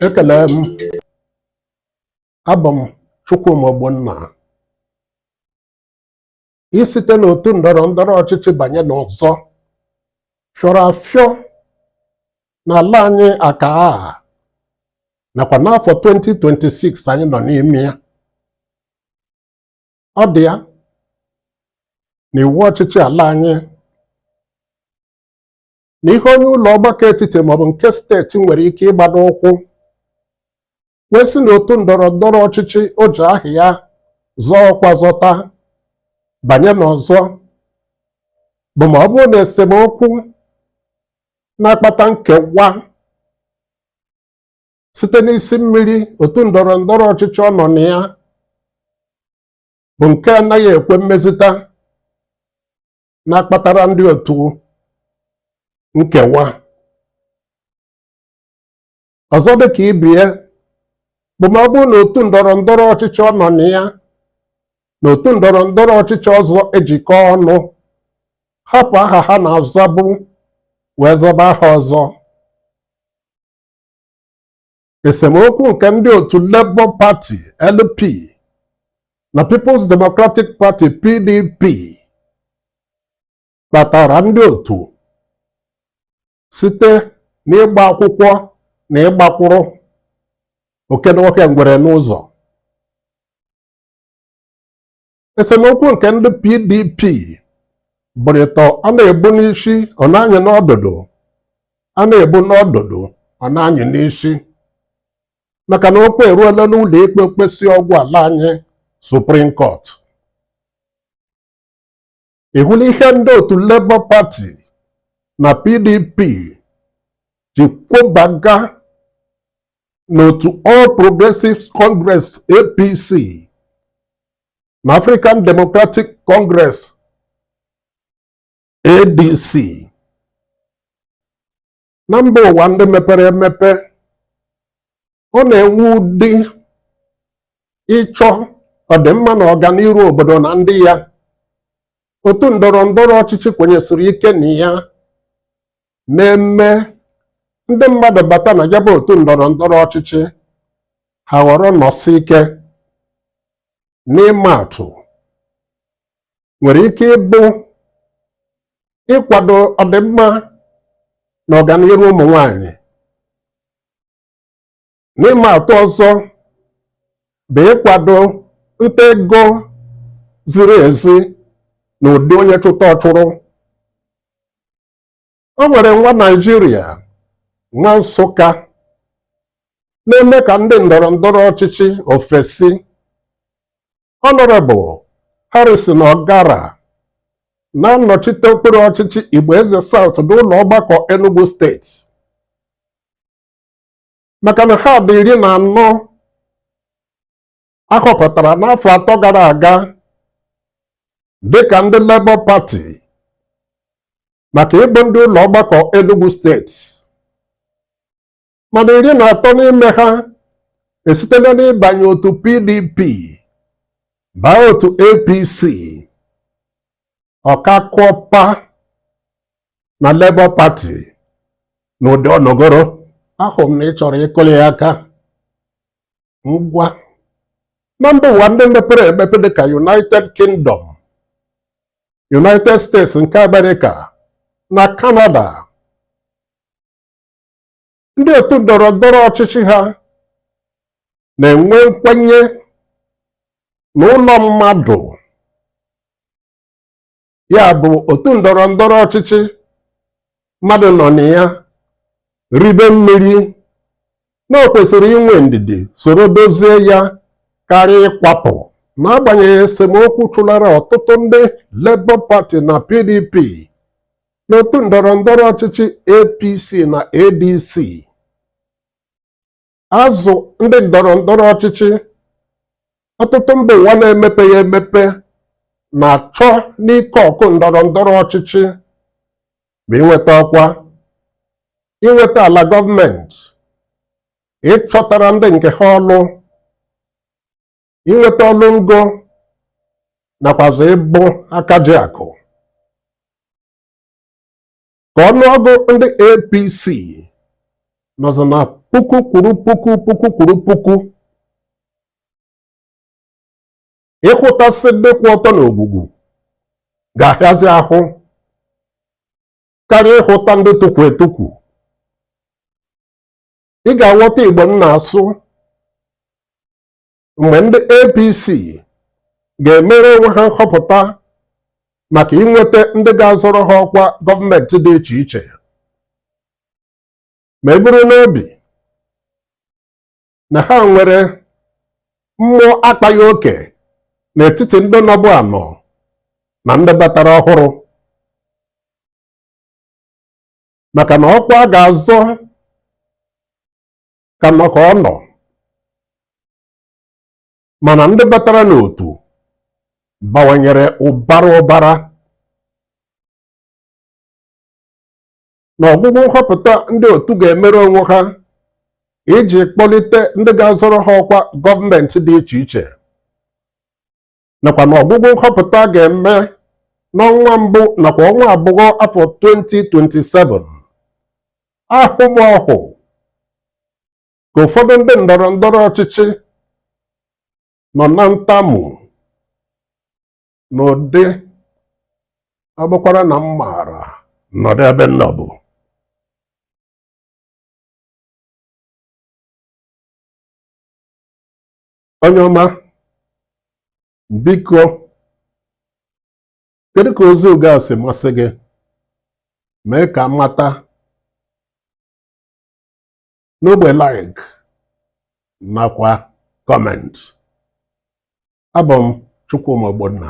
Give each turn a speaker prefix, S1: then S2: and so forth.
S1: Ekele m. Abụ m Chukwuma Ogbonna. Isite n'otu ndọrọ ndọrọ ọchịchị banye n'ọzọ fịọrọ afịọ n'ala anyị aka a nakwa n'afọ 2026 anyị nọ n'ime ya. Ọ dị ya na iwu ọchịchị ala anyị na ihe onye ụlọ ọgbakọ etiti maọbụ nke steeti nwere ike ịgbado ụkwụ wee si n'otu ndọrọ ndọrọ ọchịchị o ji aha ya zọọ ọkwa zọta banye n'ọzọ bụ ma ọ bụrụ na esemokwu na-akpata nkewa site n'isi mmiri otu ndọrọ ndọrọ ọchịchị ọ nọ na ya bụ nke anaghị ekwe mmezita na-akpatara ndị otu nkewa. Ọzọ dịka ibie bụ ma ọ bụrụ na otu ndọrọ ndọrọ ọchịchị ọ nọ na ya na otu ndọrọ ndọrọ ọchịchị ọzọ ejikọ ọnụ hapụ aha ha na-azabu wee zaba aha ọzọ. Esemokwu nke ndị otu Labour Party LP na People's Democratic Party PDP kpatara ndị otu site n'ịgba akwụkwọ na ịgbakwụrụ oke n'ọhịa ngwere n'ụzọ. Esemokwu nke ndị PDP bụrịtọ a na-ebu n'isi ọ na-anyị n'ọdụdụ, a na-ebu n'ọdụdụ ọ na-anyị n'isi, maka na okwu eruola n'ụlọ ikpe mkpesi ọgwụ ala anyị, Supreme Court. Ị hụla ihe ndị otu Labour Party na PDP ji kwobaga n'otu All Progressives Congress APC na African Democratic Congress ADC. Na mba ụwa ndị mepere emepe, ọ na-enwe ụdị ịchọ ọdịmma na ọganiru obodo na ndị ya otu ndọrọ ndọrọ ọchịchị kwenyesiri ike na ya na-eme ndị mmadụ bata na ya bụ otu ndọrọ ndọrọ ọchịchị ha ghọrọ nọsi ike. N'ịma atụ, nwere ike ịbụ ịkwado ọdịmma na ọganiru ụmụ nwanyị. N'ịma atụ ọzọ bụ ịkwado nta ego ziri ezi na ụdị onye chụta ọchụrụ. O nwere nwa Naịjirịa, nwa Nsụka, na-eme ka ndị ndọrọ ndọrọ ọchịchị ofesi, Honorable Harrison Ogara, na-anọchite okpuru ọchịchị Igbo Eze South n'ụlọ ọgbakọ Enugu steeti, maka na ha dị 14 ahọpụtara n'afọ 3 gara aga dịka ndị Labour Party maka ịbụ ndị ụlọ ọgbakọ Enugu steeti, mana 13 n'ime ha esitela n'ịbanye otu PDP baa otu APC, ọkakụọpa na Labour Party n'ụdị ọnọgoro. Ahụ m na ị chọrọ ịkụli ya aka ngwa. Na mba ụwa ndị mepere emepe dịka United Kingdom, United States nke America na Canada, ndị otu ndọrọ ndọrọ ọchịchị ha na-enwe nkwenye na ụlọ mmadụ, ya bụ otu ndọrọ ndọrọ ọchịchị mmadụ nọ na ya ribe mmiri, na o kwesịrị inwe ndidi soro dozie ya karịa ịkwapụ. N'agbanyeghị esemokwu chụlara ọtụtụ ndị Labour Party na PDP n'otu ndọrọ ndọrọ ọchịchị APC na ADC, azụ ndị ndọrọ ndọrọ ọchịchị ọtụtụ mba ụwa na-emepeghị emepe na-achọ n'ike ọkụ ndọrọ ndọrọ ọchịchị bụ inweta ọkwa, inweta ala gọọmenti, ịchọtara ndị nke ha ọlụ, inweta ọlụ ngo, nakwazi ịbụ aka ji akụ. Ka ọnụọgụ ndị APC Nọzọ na puku kwuru puku puku kwuru puku. Ịhụtasị ndị kwụ ọtọ n'ogwugwu ga-ahịazi ahụ karịa ịhụta ndị tukwu etukwu. Ị ga-aghọta Igbo m na-asụ mgbe ndị APC ga-emere onwe ha nhọpụta maka inweta ndị ga-azọrọ ha ọkwa gọọmenti dị iche iche, ma e buru n'obi na ha nwere mmụọ akpaghị oke n'etiti ndị nọbụ anọ na ndị batara ọhụrụ, maka na ọkwa a ga-azọ ka nọ ka ọ nọ, mana ndị batara n'otu bawanyere ụbara ụbara. Na ọgwụgwụ nhọpụta ndị otu ga-emere onwe ha iji kpọlite ndị ga-azọrọ ha ọkwa gọọmenti dị iche iche, nakwa na ọgwụgwụ nhọpụta ga-eme n'ọnwa mbụ nakwa ọnwa abụọ afọ 2027, ahụmahụ ka ụfọdụ ndị ndọrọ ndọrọ ọchịchị nọ na ntamu n'ụdị ọ bụkwara na m maara nọdụ ebe m nọbụ. Onye ọma, biko, kedu ka ozi oge a si masị gị? Mee ka m mata n'ogbe like nakwa comment. Abụ m Chukwuma Ogbonna.